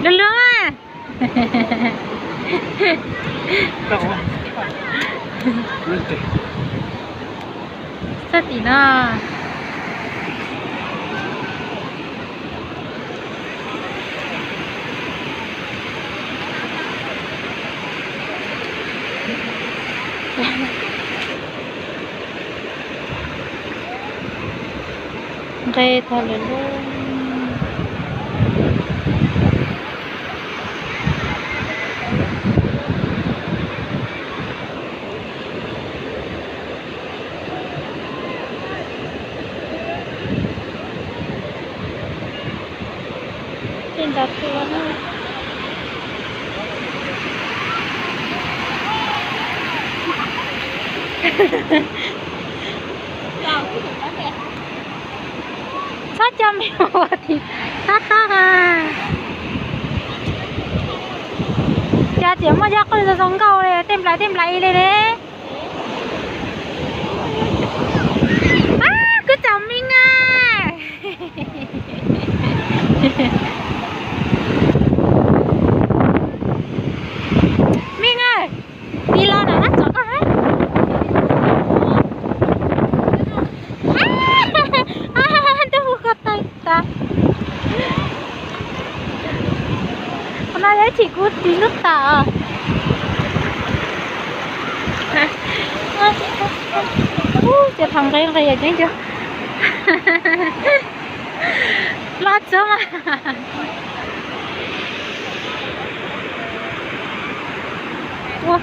Lub lub mas. Txog tim no. Nqe tag lawm lauj. Tej ntawd tuaj na. Txhob coj me ua tim tab tab a. Cas tseem muaj cov qwj zoo zoo nkauj li, tej nplais tej nplais li ne. Ab, kuv cov Meej a. Meej a, tig los na, nab tsom koj na. Ab, twb hu koj tawg tas. Qhov no yog ib chim kuv tig lub tas. Ub, cov thaum nqe nqe yog ceeb cov loj tsuag mas. Ua,